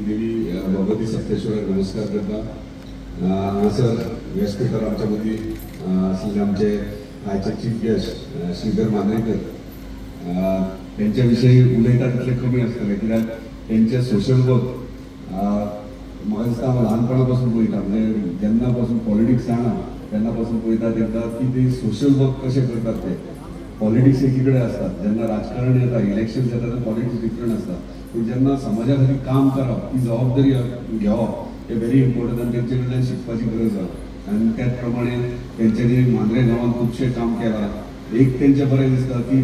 देवी भगवती सप्तेश्वराक नमस्कार करता. हांगासर व्यासपीठार आमच्या मदीं आसलेले आमचे आयचे चीफ गेस्ट श्रीधर मांद्रेकर, तेंच्या विशयी उलयता तितलें कमी आसतलें, कित्याक तेंचें सोशल वर्क म्हाका दिसता हांव ल्हानपणा पासून पळयता, म्हणजे जेन्ना पासून पॉलिटिक्स जाणा तेन्ना पासून पळयता तेंकां की ते सोशल वर्क कशें करतात. ते पॉलिटिक्स एकीकडे आसतात, जेन्ना राजकारण येता, इलेक्शन्स येता तेन्ना पॉलिटिक्स डिफरंट आसता, पूण जेन्ना समाजा खातीर काम करप ती जबाबदारी घेवप हें व्हेरी इम्पॉर्टंट आनी तेंचे कडल्यान शिकपाची गरज आसा. आनी त्याच प्रमाणे तेंच्यांनी मांद्रे गांवांत खुबशें काम केलां. एक तेंचें बरें दिसता की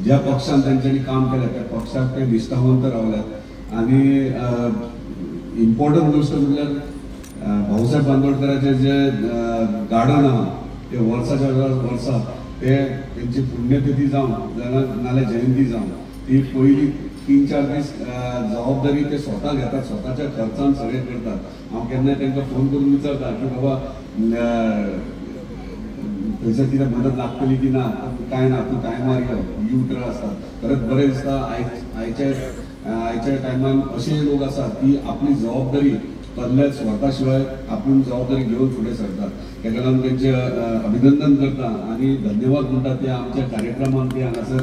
ज्या पक्षान तेंच्यांनी काम केलें त्या पक्षाक ते निश्ठावंत रावल्यात. आनी इम्पॉर्टंट गोश्ट म्हणल्यार भाऊसाहेब बांदोडकराचें जे गार्डन आहा ते वर्साच्या वर्सा ते तेंची पुण्यतिथी जावं नाल्यार जयंती जावं ती पयली 3-4 दीस जबाबदारी ते स्वता घेतात, स्वताच्या खर्चान सगळें करतात. हांव केन्नाय तांकां फोन करून विचारता की बाबा थंयसर कितें मदत लागतली की ना, कांय ना, तूं टायमार यो, ही उतरां आसतात. खरेंच बरें दिसता आयच्या टायमान अशे लोक आसात की आपली जबाबदारी कसल्याच स्वता शिवाय आपूण जबाबदारी घेवन फुडें सरतात. ताका लागून तेंचें अभिनंदन करता आनी धन्यवाद म्हणटा ते आमच्या कार्यक्रमाक ते हांगासर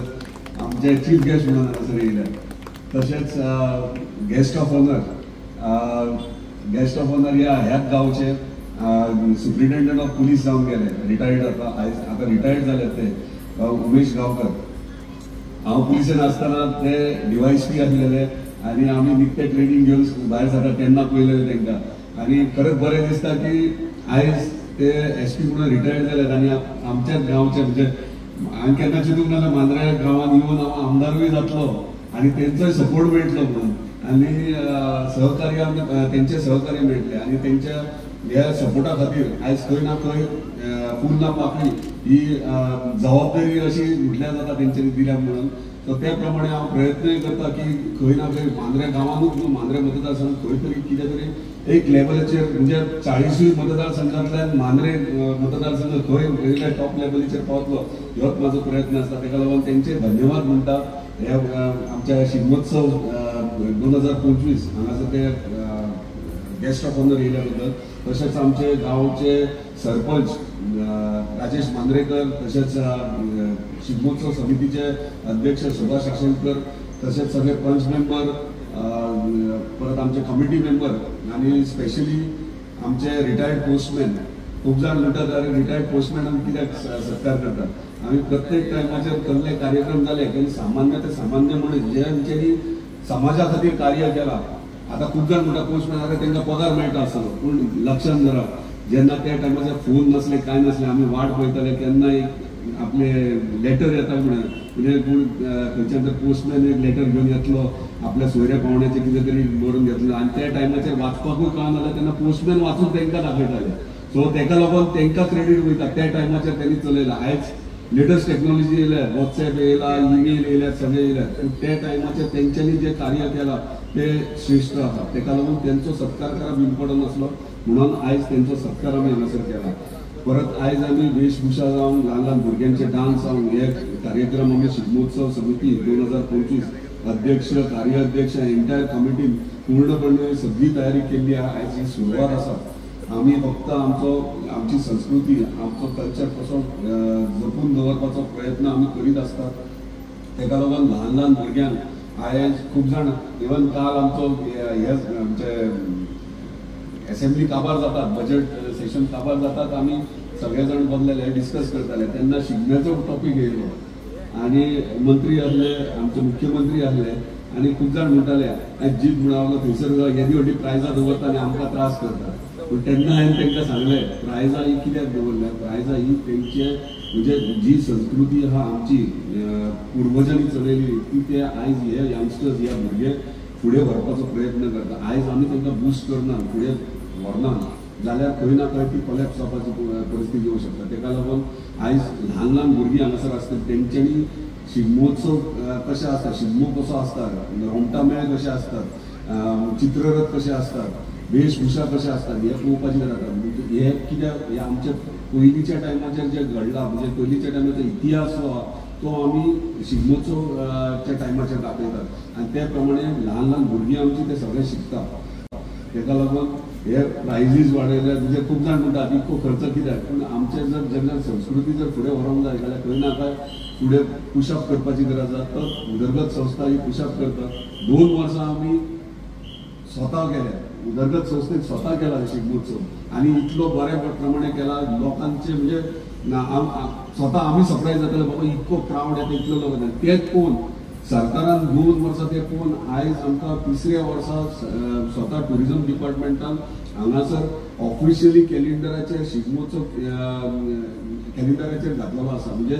आमचे चीफ गेस्ट म्हणून हांगासर येयले. तशेंच guest of honour, guest of honour ह्या ह्याच गांवचे सुप्रिटेंडंट ऑफ पुलीस जावन गेले, रिटायर्ड आतां आयज आतां रिटायर्ड जाले ते उमेश गांवकर. हांव पुलिसेन आसतना ते DYSP आसलेले आनी आमी निकते ट्रेनींग घेवन भायर सरता तेन्ना पळयलेले तांकां. आनी खरेंच बरें दिसता की आयज ते SP म्हणून रिटायर्ड जाल्यात आनी आमच्याच गांवचे, म्हणजे हांवें केन्ना चिंतूंक नासलें मांद्रे गांवांत येवन हांव आमदारूय जातलो आनी तेंचोय सपोर्ट मेळटलो म्हणून, आनी सहकार्य तेंचें सहकार्य मेळटलें आनी तेंच्या ह्या सपोर्टा खातीर आयज खंय ना खंय फूल ना पाकळी ही जबाबदारी अशी म्हटल्यार जाता तेंच्यांनी दिल्या म्हणून. सो त्या प्रमाणे हांव प्रयत्नय करता की खंय ना खंय मांद्रे गांवांतूच न्हू, मांद्रे मतदारसंघ खंय तरी कितें तरी एक लेवलाचेर, म्हणजे 40 मतदारसंघांतल्यान मांद्रे मतदारसंघ खंय वयल्या टॉप लेवलीचेर पावतलो होच म्हाजो प्रयत्न आसता. ताका लागून तेंचे धन्यवाद म्हणटा. ह्या आमच्या शिगमोत्सव 2025 हांगासर ते गेस्ट ऑफ ऑनर येयल्या बद्दल. तशेंच आमचे गांवचे सरपंच राजेश मांद्रेकर, तशेंच शिगमोत्सव समितीचे अध्यक्ष सुभाष आशेंकर, तशेंच सगळे पंच मेंबर, परत आमचे कमिटी मेंबर आनी स्पेशली आमचे रिटायर्ड पोस्टमॅन. खूब जाण म्हणटात अरे रिटायर्ड पोस्टमॅन आमी कित्याक सत्कार करतात. आमी प्रत्येक टायमाचेर कसले कार्यक्रम जाले की सामान्य ते सामान्य मनीस जेंच्यांनी समाजा खातीर कार्य केलां. आतां खूब जाण म्हणटा पोस्टमॅन अरे तांकां पगार मेळटा आसतलो, पूण लक्षांत धरा जेन्ना त्या टायमाचेर फोन नासले कांय नासलें, आमी वाट पळयताले केन्ना एक आपले लेटर येता म्हणून, म्हणजे कोण खंयच्यान तर पोस्टमॅन एक लेटर घेवन येतलो, आपल्या सोयऱ्या पावण्याचें कितें तरी बरोवन घेतलो आनी त्या टायमाचेर वाचपाकूय कळना जाल्यार तेन्ना पोस्टमॅन वाचून तांकां दाखयताले. सो ताका लागून तांकां क्रेडीट वयता त्या टायमाचेर तेणी चलयला. आयज लेटस्ट टॅक्नॉलॉजी येयल्या, वॉट्सएप येयला, ईमेल येयल्या, सगळें येयल्या, पूण त्या टायमाचेर तेंच्यांनी जें कार्य केलां तें श्रेश्ठ आसा. ताका लागून तेंचो सत्कार करप इम्पॉर्टंट आसलो म्हणून आयज तेंचो सत्कार आमी हांगासर केला. परत आयज आमी वेशभूषा जावन ल्हान ल्हान भुरग्यांचे डान्स जावन हे कार्यक्रम आमी शिगमोत्सव समिती 2025 अध्यक्ष, कार्याध्यक्ष, एंटायर कमिटीन पूर्णपणे सगळी तयारी केल्ली आहा. आयज ही सुरवात आसा. आमी फक्त आमचो आमची संस्कृती, आमचो कल्चर कसो जपून दवरपाचो प्रयत्न आमी करीत आसतात. ताका लागून ल्हान ल्हान भुरग्यांक आयज खूब जाण इवन काल आमचो हे आमचे एसेंब्ली काबार जातात, बजेट सेशन काबार जातात, आमी सगळे जाण बसलेले डिस्कस करताले तेन्ना शिगम्याचो टॉपीक येयलो आनी मंत्री आसले, आमचे मुख्यमंत्री आसले आनी खूब जाण म्हणटाले जीप म्हणा थंयसर येदी व्हडली प्रायजां दवरता आनी आमकां त्रास करता. पूण तेन्ना हांवें तांकां सांगलें प्रायजां ही कित्याक दवरल्या, प्रायजां ही तेंचे म्हणजे जी संस्कृती आहा आमची पुर्वजांनी चलयली ती ते आयज हे यंगस्टर्स ह्या भुरगे फुडें व्हरपाचो प्रयत्न करता. आयज आमी तांकां बूस्ट करना, फुडें व्हरना जाल्यार खंय ना खंय ती कोलॅप्स जावपाची परिस्थिती येवंक शकता. ताका लागून आयज ल्हान ल्हान भुरगीं हांगासर आसता तेंच्यांनी शिगमोत्सव कशें आसता, शिगमो कसो आसता, रोमटा मेळ कशे आसतात, चित्ररथ कशे आसतात, वेशभूषा कशे आसतात हें पळोवपाची गरज आसा. म्हणजे हे कित्याक हे आमच्या पयलींच्या टायमाचेर जें घडलां, म्हणजे पयलींच्या टायमाचो इतिहास जो आहा तो आमी शिगमोत्सवच्या टायमाचेर दाखयतात आनी ते प्रमाणे ल्हान ल्हान भुरगीं आमची ते सगळे शिकता. ताका लागून हे प्रायजीस वाडयले. म्हणजे खूब जाण म्हणटात इतको खर्च कित्याक, पूण आमचे जर जेन्ना संस्कृती जर फुडें व्हरूंक जाय जाल्यार खंय ना खंय फुडें पुशअप करपाची गरज आसा. तर उदरगत संस्था ही पुशअप करता. 2 वर्सां आमी स्वता केल्या, उदरगत संस्थेन स्वता केला शिगमोत्सव आनी इतलो बऱ्या प्रमाणे केला. लोकांचे म्हणजे स्वता आमी सरप्रायज जातले, बाबा इतको क्रावड येता, इतलो लोक येता. तेच पळोवन सरकारान 2 वर्सां ते पळोवन आयज आमकां तिसऱ्या वर्सा स्वता ट्युरिजम डिपार्टमेंटान हांगासर ऑफिशियली कॅलेंडराचेर शिगमोत्सव कॅलेंडराचेर घातलेलो आसा. म्हणजे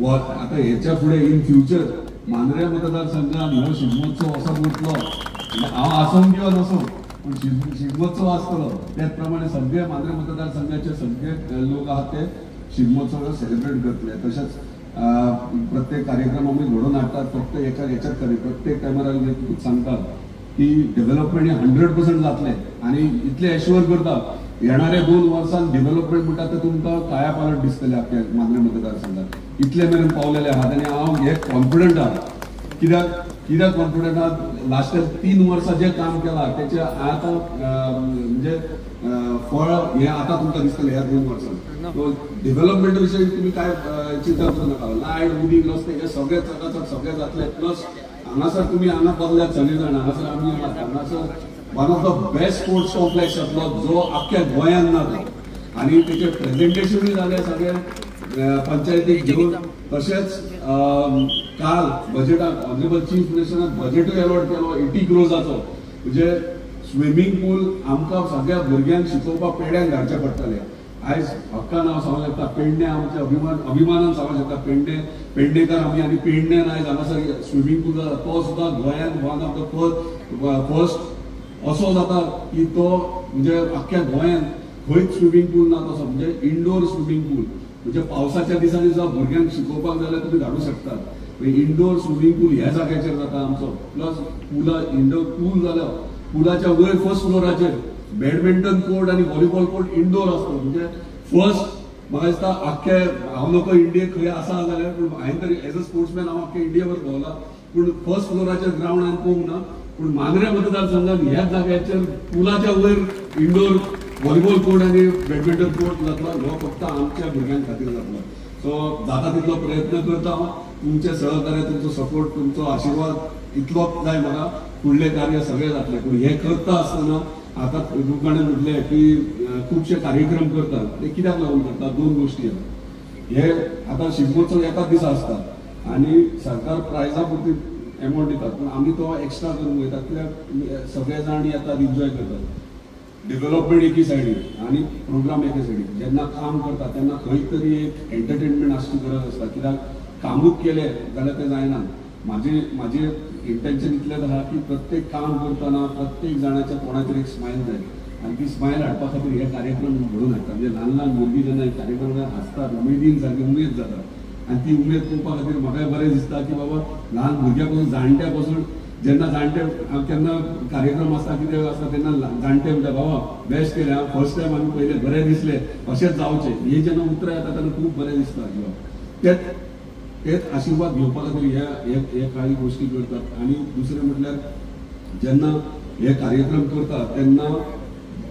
आतां हेच्या फुडें इन फ्युचर मांद्रे मतदारसंघान हो शिगमोत्सव असो उरतलो, हांव आसूं किंवा नासूं पूण शिगमोत्सव आसतलो. त्याच प्रमाणे सगळे मांद्रे मतदारसंघाचे सगळे लोक आहात ते शिगमोत्सव सेलिब्रेट करतले. तशेंच प्रत्येक कार्यक्रम आमी घडोवन हाडटात. फक्त एका हेच्यात करी प्रत्येक टायमार आमी सांगतात की डेव्हलपमेंट हे 100% जातलें आनी इतलें एश्युअर करता येणाऱ्या 2 वर्सांत डेव्हलपमेंट म्हणटा ते तुमकां कायापालट दिसतलें आख्या मांद्रे मतदारसंघात. इतले मेरेन पावलेले आहात आनी हांव हे कॉन्फिडंट आहा. कित्याक कॉन्फिडंट आहा, लास्ट 3 वर्सां जें काम केलां तेचें आतां म्हणजे फळ हें आतां तुमकां दिसतलें ह्या 2 वर्सांत. डेव्हलपमेंट विशयी तुमी काय चिंता करूं नाका. लायट उदीक रस्ते हे सगळे चकाचक सगळे जातले. प्लस हांगासर तुमी हांगा बसल्यात सगळे जाण, हांगासर आमी आहात. हांगासर one of the best sports complex जातलो जो आख्ख्या गोंयांत ना तो, आनी तेचें प्रेजेंटेशनूय जालें सगळें पंचायतीक घेवन. तशेंच काल बजेटाक ऑनरेबल चीफ मिनिस्टरान बजेटूय अलॉट केलो 80 क्रोर्साचो. म्हणजे स्विमींग पूल आमकां सगळ्या भुरग्यांक शिकोवपाक पेड्यांक धाडचें पडटलें. आयज हक्कान हांव सांगूंक शकता पेडणे आमच्या अभिमानान सांगूंक शकता पेडणेकर आमी आनी पेडण्यान आयज हांगासर स्विमींग पूल जाता तो सुद्दां गोंयांत वन ऑफ the first असो जाता की तो म्हणजे आख्ख्या गोंयांत खंयच स्विमींग पूल ना तसो, म्हणजे इंडोर स्विमींग पूल. म्हणजे पावसाच्या दिसांनी जर भुरग्यांक शिकोवपाक जाल्यार तुमी धाडूं शकतात. इंडोर स्विमींग पूल ह्या जाग्याचेर जाता आमचो. प्लस पुला इंडोर पूल जालो, पुलाच्या वयर फर्स्ट फ्लोराचेर बॅडमिंटन कोर्ट आनी व्हॉलीबॉल कोर्ट इंडोर आसता. म्हणजे फर्स्ट म्हाका दिसता आख्खे हांव नको इंडियेक खंय आसा जाल्यार, पूण हांवें तरी एज अ स्पोर्ट्समॅन हांव आख्खे इंडियेवर भोंवला, पूण फर्स्ट फ्लोराचेर ग्रावंड हांवें पळोवंक ना. पूण मांद्रे मतदारसंघात ह्याच जाग्याचेर पुलाच्या वयर इंडोर व्हॉलीबॉल कोर्ट आनी बॅडमिंटन कोर्ट जातलो, हो फक्त आमच्या भुरग्यां खातीर जातलो. सो जाता तितलो प्रयत्न करता हांव. तुमचें सहकार्य, तुमचो सपोर्ट, तुमचो आशिर्वाद इतलोच जाय म्हाका, फुडलें कार्य सगळें जातलें. पूण हें करता आसतना आतां लोकांनी म्हटलें की खुबशे कार्यक्रम करतात, ते कित्याक लागून करतात? 2 गोश्टी आसा. हे आतां शिगमोत्सव एकाच दिसा आसता आनी सरकार प्रायजा पुरती एमावंट दितात, पूण आमी तो एक्स्ट्रा करूंक वयतात कित्याक सगळे जाण येतात एन्जॉय करतात. डेव्हलपमेंट एकी सायडीन आनी प्रोग्राम एके सायडीन. जेन्ना काम करता तेन्ना खंय तरी एक एंटरटेनमेंट आसची गरज आसता, कित्याक कामूच केलें जाल्यार तें जायना. म्हाजें इंटेन्शन इतलेंच आहा की प्रत्येक काम करतना प्रत्येक जाणाच्या कोणाचेर एक स्मायल जाय आनी ती स्मायल हाडपा खातीर हे कार्यक्रम घडोवन हाडटा. म्हणजे ल्हान ल्हान भुरगीं जेन्ना हे कार्यक्रम हांसतात, उमेदीन सारकी उमेद जाता आनी ती उमेद पळोवपा खातीर म्हाकाय बरें दिसता की बाबा ल्हान भुरग्यां पासून जाणट्या पासून जेन्ना जाणटे केन्ना कार्यक्रम आसता कितें आसता तेन्ना जाणटे म्हणटा बाबा बेस्ट केलें, फर्स्ट टायम आमी पयलें बरें दिसलें, अशेंच जावचें. हे जेन्ना उतरां येता तेन्ना खूब बरें दिसता जिवाक. तेच आशिर्वाद घेवपा खातीर हे कांय गोश्टी करतात. आनी दुसरें म्हटल्यार जेन्ना हे कार्यक्रम करतात तेन्ना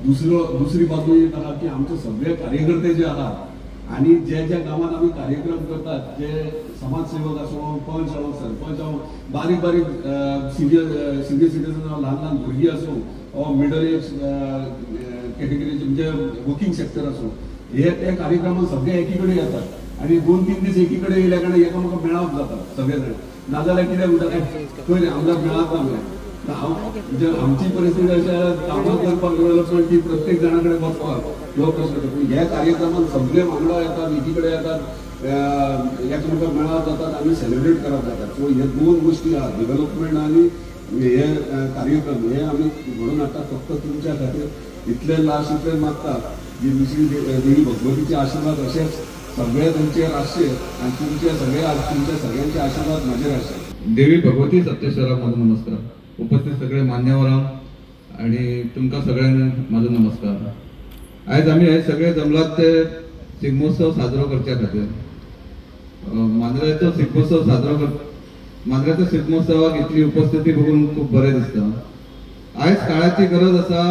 दुसरी बाजू एक आहा की आमचे सगळे कार्यकर्ते जे आहात आनी जे ज्या गांवांत आमी कार्यक्रम करतात, जे समाजसेवक आसूं, पंच आसूं, सरपंच आसूं, बारीक बारीक सिनियर सिटीजन ल्हान ल्हान भुरगीं आसूं वा मिडल एज कॅटेगरीचे म्हणजे वर्किंग सेक्टर आसूं, हे त्या कार्यक्रमात सगळे एकी कडेन येतात आनी 2-3 दीस एकी कडेन येयल्या कारणान एकामेकांक मेळप जाता सगळे जाण. नाजाल्यार कितें म्हणटा खंय आमदार मेळत ना म्हणल्यार हांव म्हणजे आमची परिस्थिती अशी कामां करपाक डेव्हलपमेंट ती प्रत्येक जाणा कडेन वचपाक हो प्रश्न. पूण ह्या कार्यक्रमात सगळे वांगडा येतात, एकी कडेन येतात, एकामेकांक मेळप जातात आनी सेलिब्रेट करप जातात. सो हे 2 गोश्टी आहात, डेव्हलपमेंट आनी हे कार्यक्रम हे आमी घडोवन हाडटात फक्त तुमच्या खातीर. इतले लास्ट इतले मागता जी दुसरी देवी भगवतीचे आशिर्वाद अशेच सगळे तुमचेर आसचे आनी तुमचे सगळे तुमच्या सगळ्यांचे आशिर्वाद म्हजेर आसचे. देवी भगवती सप्तेश्वराक म्हजो नमस्कार. उपस्थित सगळे मान्यवरांक आणि तुमकां सगळ्यांक म्हजो नमस्कार. आयज आमी हे सगळे जमलात ते शिगमोत्सव साजरो करच्या खातीर. मांद्र्याचो शिगमोत्सव साजरो कर मांद्र्याचो शिगमोत्सवाक इतली उपस्थिती बघून खूब बरें दिसता. आयज काळाची गरज आसा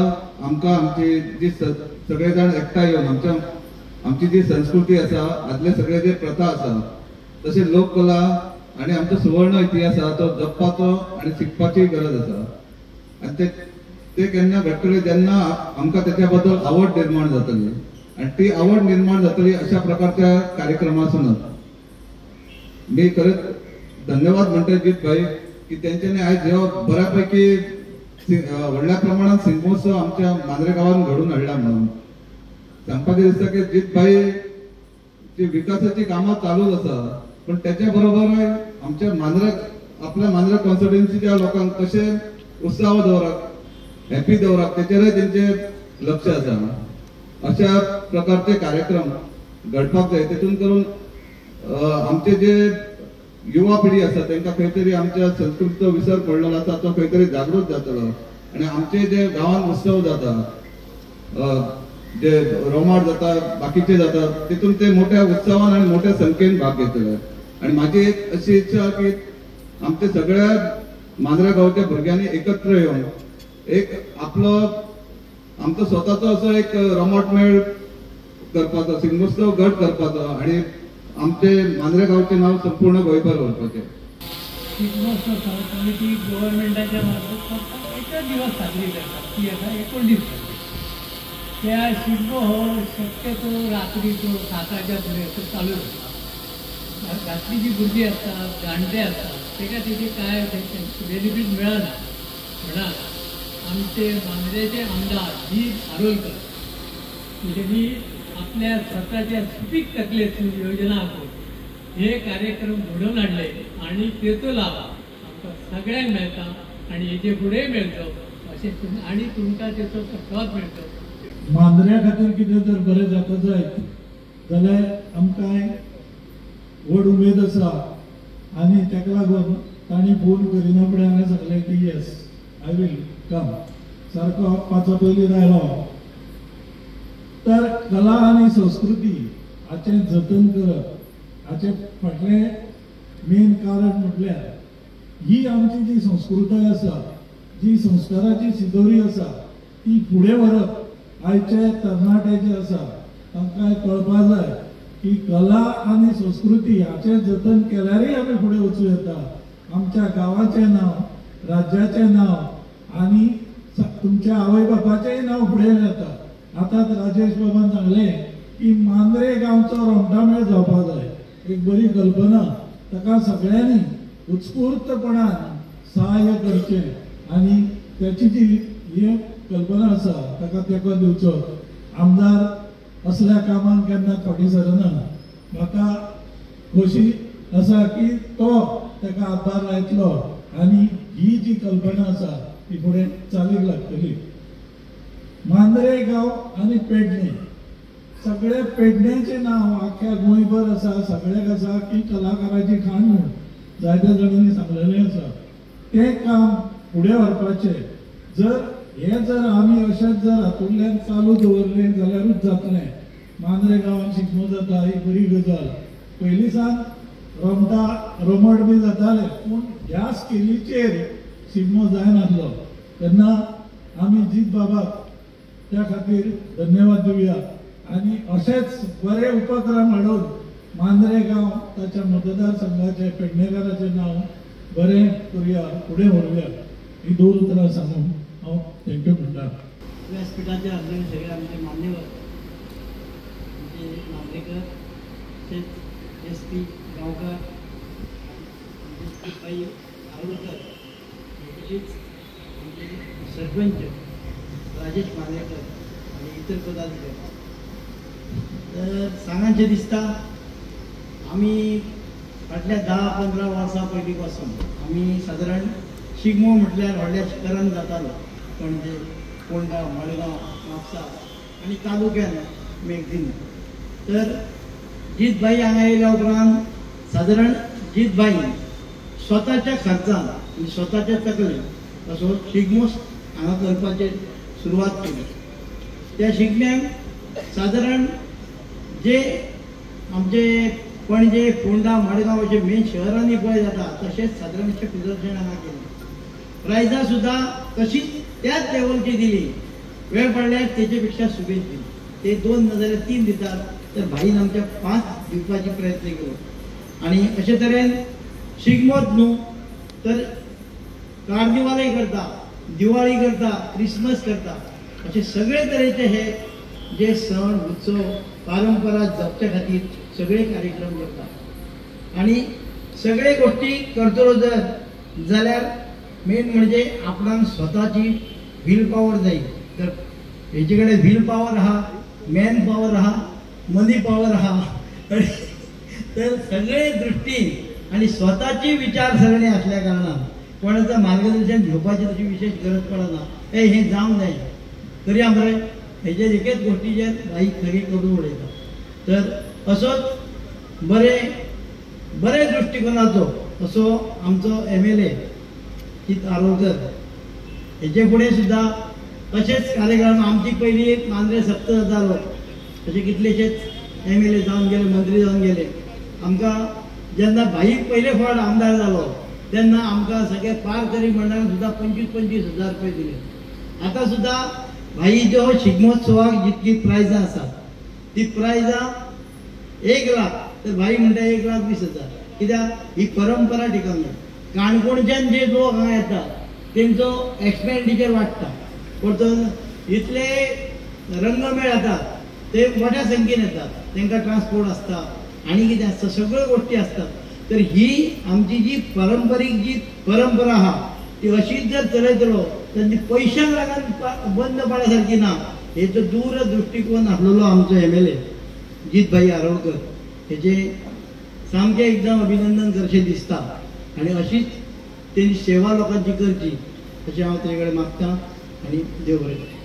आमकां आमची जी सगळे जाण एकठांय येवन आमच्या आमची जी संस्कृती आसा, आदले सगळे जे प्रथा आसा, तशें लोककला आनी आमचो सुवर्ण इतिहास आसा तो जपपाचो आनी शिकपाची गरज आसा. आनी ते केन्ना घडटले जेन्ना आमकां तेच्या बद्दल आवड निर्माण जातली आनी ती आवड निर्माण जातली अशा प्रकारच्या कार्यक्रमासूनच. मी खरेंच धन्यवाद म्हणटा जीत भाई की तेंच्यांनी आयज ह्यो बऱ्यापैकी व्हडल्या प्रमाणात शिगमोत्सव आमच्या मांद्रे गांवांत घडून हाडला. म्हणून सांगपाचें दिसता की जीत भाई जी विकासाची कामां चालूच आसा, पण त्याच्या बरोबर आमच्या मांद्रे आपल्या मांद्रे कॉन्स्टिट्युएन्सीच्या लोकांक कशें उत्साह दवरप, हॅपी दवरप तेचेरय तेंचे लक्ष आसा. अशा प्रकारचे कार्यक्रम घडपाक जाय. तेतून करून आमचे जे युवा पिढी आसा तेंकां खंय तरी आमच्या संस्कृतीचो विसर पडलेलो आसा तो खंय तरी जागृत जातलो आनी आमचे जे गांवांत उत्सव जाता, जे रोमाड जाता, बाकीचे जाता, तितून ते मोठ्या उत्सवान आनी मोठ्या संख्येन भाग घेतले. आनी म्हाजी एक अशी इच्छा की आमचे सगळ्या मांद्रा गांवच्या भुरग्यांनी एकत्र येवन एक आपलो आमचो स्वताचो असो एक रोमाट मेळ करपाचो, शिगमोत्सव गट करपाचो आनी आमचे मांद्रे गांवचे नाव संपूर्ण गोंयभर व्हरपाचें. शिगमोत्सव समिती गव्हर्मेंटाच्या मार्फत फक्त एकच दिवस साजरी करतात, ती आसा 19 तारखेक. त्या शिगमो हो शक्यतो रात्रीचो 7च्या फुडें तो चालू जाता. रात्री जी भुरगीं आसतात, जाणटे आसतात, तेका तेजे कांय बेनिफीट मेळना. म्हणून आमचे मांद्रेचे आमदार जीत आरोलकर हेणी आपल्या स्वताच्या सुपीक तकलेतून योजना आखून हे कार्यक्रम घडोवन हाडले आनी तेचो लाभ आमकां सगळ्यांक मेळटा आनी हेजे फुडें मेळचो अशें आनी तुमकां तेचो प्रसाद मेळचो. मांद्र्या खातीर कितें जर बरें जाता जायत जाल्यार आमकां व्हड उमेद आसा आनी ताका लागून तांणी फोन करिना फुडें हांवें सांगलें की येस I will come. सारको हांव 5 पयलीं आयलो. तर कला आनी संस्कृती हाचें जतन करप हाचें फाटलें मेन कारण म्हटल्यार ही आमची जी संस्कृताय आसा, जी संस्काराची शिदोरी आसा ती फुडें व्हरप आयचे तरणाटे जे आसा तांकां कळपा जाय की कला आनी संस्कृती हाचें जतन केल्यारय आमी फुडें वचूं येता. आमच्या गांवाचें नांव, राज्याचें नांव आनी तुमच्या आवय बापाचेंय नांव फुडें येता. आतां राजेश बाबान सांगलें की मांद्रे गांवचो रोमटामेळ जावपा जाय, एक बरी कल्पना. ताका सगळ्यांनी उत्स्फूर्तपणान सहाय्य करचें आनी त्याची जी ही कल्पना आसा ताका तेंको दिवचो. आमदार असल्या कामाक केन्ना फाटीं सरना. म्हाका खोशी आसा की तो ताका हातभार लायतलो आनी ही जी कल्पना आसा ती फुडें चालीक लागतली. मांद्रे गांव आनी पेडणे, सगळे पेडण्याचें नांव आख्ख्या गोंयभर आसा, सगळ्याक आसा की कलाकाराची खाण म्हूण जायत्या जाणांनी सांगलेलें आसा. तें काम फुडें व्हरपाचें जर हें जर आमी अशेंच जर हातूंतल्यान चालू दवरलें जाल्यारूच जातलें. मांद्रे गांवांत शिगमो जाता ही बरी गजाल. पयलीं सावन रोमटा रोमट बी जाताले, पूण ह्या स्केलीचेर शिगमो जायनासलो. तेन्ना आमी जीत बाबाक त्या खातीर धन्यवाद दिवया आनी अशेच बरे उपक्रम हाडून मांद्रे गांव ताच्या मतदारसंघाचें, पेडणेकाराचें नांव बरें करुया, फुडें व्हरुया. ही 2 उतरां सांगून हांव thank you म्हणटा. व्यासपिठाचेर आसलेले सगळे आमचे मान्यवर, आमचे मांद्रेकर, तशेंच एस पी गांवकर, आमचे भाई आरोलकर, तशीच आमचे सरपंच राजेश मांद्रेकर आनी इतर पदाधिकारी. तर सांगांचें दिसता आमी फाटल्या 10-15 वर्सां पयलीं पासून आमी सादारण शिगमो म्हटल्यार व्हडल्या शिखरान जातालो. पणजे, फोंडा, मडगांव, म्हापसा आनी तालुक्यान मॅगझीन. तर जीतभाई हांगा येयल्या उपरांत सादारण जीतभाई स्वताच्या खर्चान आनी स्वताच्या तकलेन असो शिगमो हांगा करपाचे सुरवात केली. त्या शिगम्यांक सादारण जे आमचे पणजे, फोंडा, मडगांव अशे मेन शहरांनी पळय जाता तशेंच सादारणशें प्रदर्शन हांगा केलें. प्रायजां सुद्दां तशीच त्याच लेवलची दिली, वेळ पडल्यार तेचे पेक्षा सुबेज दिली. ते 2 ना जाल्यार 3 दितात तर भाईन आमच्या 5 दिवपाची प्रयत्न केलो. आनी अशे तरेन शिगमोच न्हू तर कार्निवालय करता, दिवाळी करता, क्रिसमस करता, अशे सगळे तरेचे हे जे सण उत्सव परंपरा जपच्या खातीर सगळे कार्यक्रम करता. आनी सगळे गोष्टी करतलो जर जाल्यार मेन म्हणजे आपणाक स्वताची व्हील पावर जाय. तर हेचे कडेन व्हील पावर आहा, मॅन पावर आहा, मनी पावर आहा, तर सगळे दृष्टीन आनी स्वताची विचारसरणी असल्या कारणान कोणाचं मार्गदर्शन घेवपाची तशी विशेष गरज पडना. ए हें जावंक जाय तरी आमरे हेजेर एकेच गोष्टीचेर भाई खरी करून उडयता. तर असोच बरे बरे दृष्टिकोनाचो असो आमचो MLA Jeet Arolkar हेचे फुडें सुद्दां अशेच कार्यक्रम. आमची पयली एक मांद्रे सप्त जातालो, अशे कितलेशेच MLA जावन गेले, मंत्री जावन गेले. आमकां जेन्ना भाई पयले फावट आमदार जालो तेन्ना आमकां सगळे पारकरी मंडळान सुद्दां 25-25 हजार रुपये दिले. आतां सुद्दां भाई जो शिगमोत्सवाक जितकी प्रायजां आसात ती प्रायजां 1 लाख तर भाई म्हणटा 1,20,000. कित्याक ही परंपरा टिकोवंक जाय. काणकोणच्यान जे लोक हांगा येतात तेंचो एक्सपेंडिचर वाडटा, परतून इतले रंगमेळ येतात ते मोठ्या संख्येन येतात, तांकां ट्रान्सपोर्ट आसता आनी कितें आसता, सगळ्यो गोश्टी आसतात. तर ही आमची जी पारंपरीक जी परंपरा आहा ती अशीच जर चलयतलो तर ती पयशांक लागून बंद पडा सारकी ना. हेचो दूर दृष्टिकोन आसलेलो आमचो MLA Jeet भाई आरोलकर हेचे सामकें एकदम अभिनंदन करचें दिसता आनी अशीच तेजी सेवा लोकांची करची अशें हांव तेजे कडेन मागता आनी देव बरें करूं.